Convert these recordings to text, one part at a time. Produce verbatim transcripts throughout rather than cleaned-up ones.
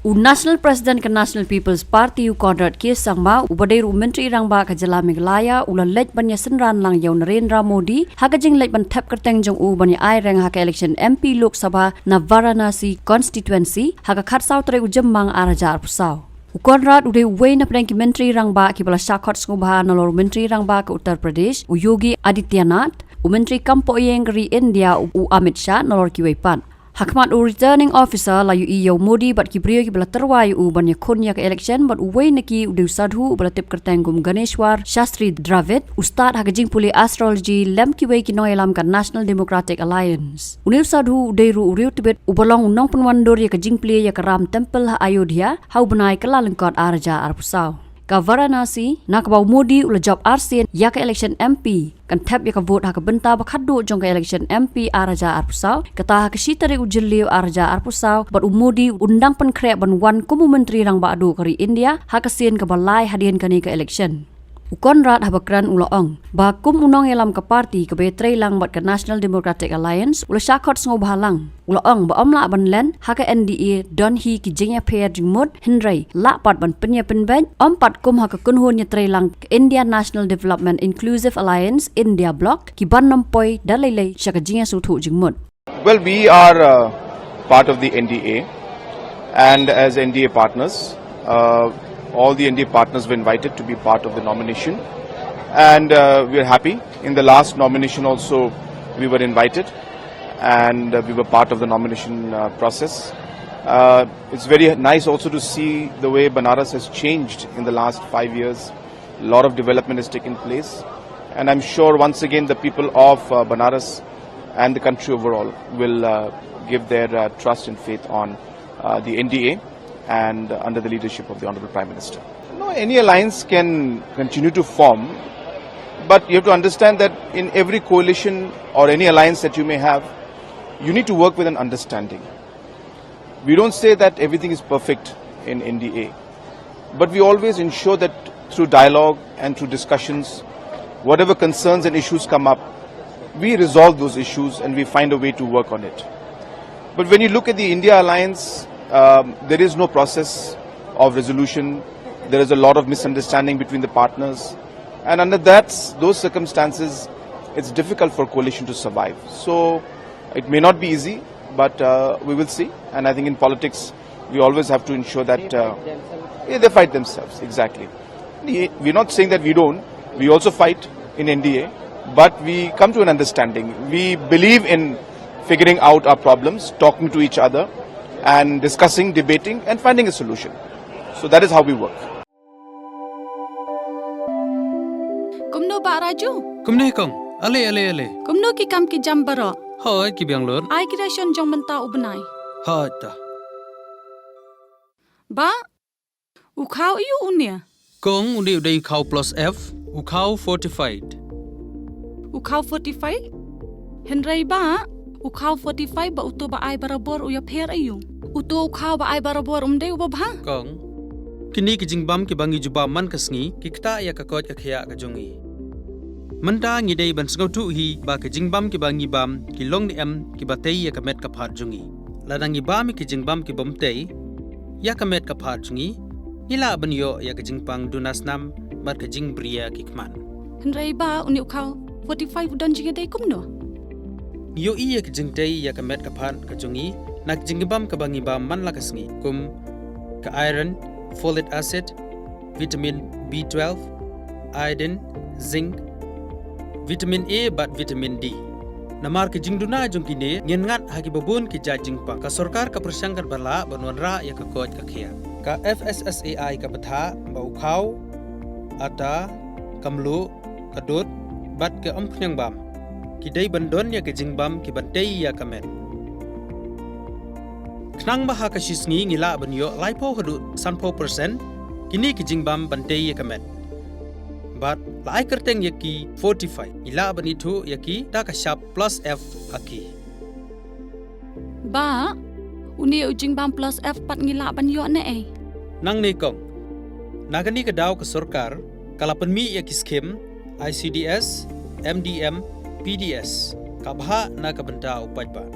U National President ka National People's Party u Conrad K Sangma, uba dei ruh u Myntri Rangbah ka jylla Meghalaya, u la leit ban ïa synran lang ïa u Narendra Modi ha ka jingleit ban thep kyrteng jong u ban ïa ai reng ha ka election M P Lok Sabha na Varanasi constituency ha ka khatsaw tarik u Jymmang ar hajar arphew saw. U Conrad u dei uwei na pdeng ki Myntri Rangbah kiba la shah khot sngewbha nalor u Myntri Rangbah ka Uttar Pradesh u Yogi Adityanath, u Myntri Kam Pohïing ka ri India u Amit Shah nalor kiwei pat. Ha khmat u Returning Officer la ïohi ïa u Modi bad ki briew kiba la tyrwa ïa u ban ïakhun ïa ka election bad uwei na ki u dei u sadhu uba la tip kyrteng kum Ganeshwar Shastri Dravid, u stad ha ka jingpule astrology lem kiwei ki nongïalam ka National Democratic Alliance. Une u sadhu u dei ruh u riewtbit uba long u nongpynwandur ïa ka jingplie ïa ka Ram Temple ha Ayodhya ha u bnai Kyllalyngkot ar hajar arphew saw. Ka Varanasi, na kaba u Modi u la jop arsien ïa ka election M P, kan thep ïa ka vote ha ka bynta ba khatduh jong ka election M P ar hajar arphew saw, kata ha ka shi tarik u Jylliew ar hajar arphew saw, bad u Modi un dang pynkhreh ban wan kum u Myntri Rangbah duh ka ri India ha ka sien kaba lai hadien kane ka election. U Conrad haba kren u la ong ba kum u nongïalam ka party kaba ïatreilang bad ka National Democratic Alliance u la shah khot sngewbha lang. U la ong ba ym lah ban len ha ka N D A don hi ki jingïapher jingmut, hynrei lah pat ban pynïapynbeit, ym pat kum ha ka kynhun ïatreilang ka India National Development Inclusive Alliance, India Bloc, ki ban nym poi da lei lei sha ka jingïasngewthuh jingmut. Well, we are uh, part of the N D A, and as N D A partners, uh, all the N D A partners were invited to be part of the nomination, and uh, we are happy. In the last nomination also, we were invited, and uh, we were part of the nomination uh, process. Uh, it's very nice also to see the way Banaras has changed in the last five years. A lot of development has taken place, and I'm sure once again the people of uh, Banaras and the country overall will uh, give their uh, trust and faith on uh, the N D A and uh, under the leadership of the Honorable Prime Minister. No, any alliance can continue to form, but you have to understand that in every coalition or any alliance that you may have, you need to work with an understanding. We don't say that everything is perfect in N D A, but we always ensure that through dialogue and through discussions, whatever concerns and issues come up, we resolve those issues and we find a way to work on it. But when you look at the India alliance, um, there is no process of resolution. There is a lot of misunderstanding between the partners. And under that, those circumstances, it's difficult for coalition to survive. So it may not be easy, but uh, we will see. And I think in politics, we always have to ensure that uh, yeah, they fight themselves, exactly. We're not saying that we don't. We also fight in N D A, but we come to an understanding. We believe in figuring out our problems, talking to each other, and discussing, debating, and finding a solution. So that is how we work. Kumno Bah Raju? Kumne kong. Ale, ale, ale. Kumno ki kam ki jam baroh? Hoi, ki biang lut. Ai ki ration jong mynta u bnai. Hoi ta. Bah, u khaw aiu une? Kong, une u dei u khaw plus F, u khaw fortified. U khaw fortified? Hynrei Bah, u khaw fortified bad uto ba ai barabor u ïapher aiu? Uto u khaw ba ai barabor um dei uba bha? Kong, kine ki jingbam kiba ngi ju bam man ka sngi ki ktah ïa ka koit ka khiah ka jong ngi. Mynta ngi dei ban sngewthuh hi ba ki jingbam kiba ngi bam ki long ne em kiba tei ïa ka met ka phad jong ngi. Lada ngi bam ïa ki jingbam ki bym tei ïa ka met ka phad jong ngi, ngi lah ban ïoh ïa ka jingpang duna snam bad ka jingbriew ki khmat. Hynrei Bah, une u khaw fortified u don jingïadei kumno? Ngi ïohi ïa ka jingtei ïa ka met ka phad ka jong ngi na ka jingbam kaba ngi bam man la ka sngi, kum ka iron, folic acid, vitamin B twelve, iodine, zinc, vitamin A bad vitamin D. Namar ka jingduna jong kine, ngin ngat ha kiba bun ki jait jingpang. Ka sorkar ka pyrshang katba lah ban wanrah ïa ka koit ka khiah. Ka F S S A I ka bthah ba u khaw, ata, ka mluh, ka dud bad ka umkhniang bam ki dei ban don ïa ka jingbam kiban tei ïa ka met. Khnang ba ha ka shi sngi ngi lah ban ïoh laiphew haduh sanphew percent kine ki jingbam ban tei ïa ka met. Bad la ai kyrteng ïa ki fortified, ngi lah ban ithuh ïa ki da ka shap plus F ha ki. Bah, une u jingbam plus F pat ngi lah ban ïoh ne ei? Nangne kong. Na kane ka daw ka sorkar ka la pynmih ïa ki skim I C D S, M D M, P D S, ka bhah na ka bynta u paidbah.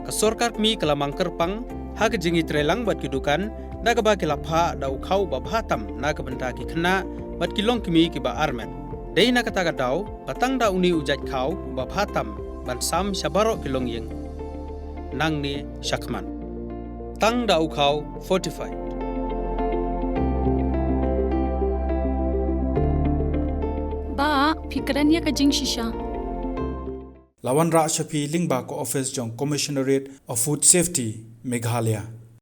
Ka sorkar kmie ka la mang kyrpang ha ka jingïatreilang bad ki dukan da kaba ki la phah da u khaw uba bha tam na ka bynta ki khynnah bad ki longkmie kiba armet. Dei na kata ka daw ba tang da une u jait khaw uba bha tam ban sam sha baroh ki longïing nangne shakhmat. Tang da u khaw fortified. Ba, phi kren ïa ka jingshisha. La wanrah sha phi lyngba ka office jong Commissionerate of Food Safety, Meghalaya.